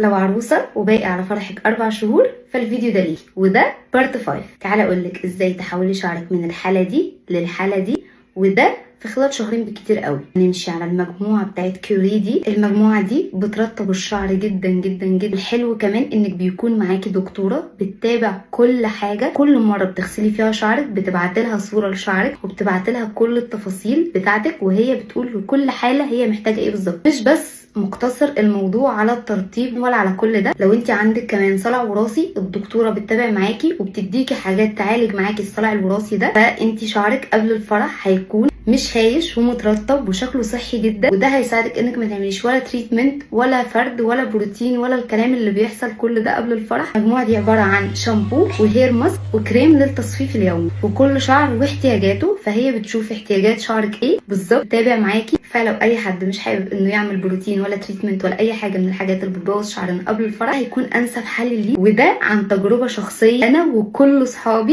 لو عروسة وباقي على فرحك 4 شهور، فالفيديو ده ليكي، وده part 5. تعالى اقولك ازاي تحولي شعرك من الحالة دي للحالة دي، وده في خلال شهرين بالكتير قوي. نمشي على المجموعة بتاعت كيوري دي. المجموعة دي بترطب الشعر جدا جدا جدا. الحلو كمان انك بيكون معاكي دكتورة بتتابع كل حاجة. كل مرة بتغسلي فيها شعرك بتبعت لها صورة لشعرك وبتبعت لها كل التفاصيل بتاعتك، وهي بتقول لكل حالة هي محتاجة ايه بالظبط. مش بس مقتصر الموضوع على الترطيب ولا على كل ده، لو انت عندك كمان صلع وراثي الدكتورة بتتابع معاكي وبتديكي حاجات تعالج معاكي الصلع الوراثي ده. فانت شعرك قبل الفرح هيكون مش هايش ومترطب وشكله صحي جدا، وده هيساعدك انك ما تعمليش ولا treatment ولا فرد ولا بروتين ولا الكلام اللي بيحصل كل ده قبل الفرح. المجموعة دي عبارة عن شامبو و hair mask وكريم للتصفيف اليومي، وكل شعر واحتياجاته، فهي بتشوف احتياجات شعرك ايه بالظبط تتابع معاكي. فلو اي حد مش حابب انه يعمل بروتين ولا treatment ولا اي حاجة من الحاجات اللي بتبوظ شعرنا قبل الفرح، هيكون انسب حل ليه، وده عن تجربه شخصية انا وكل اصحابي.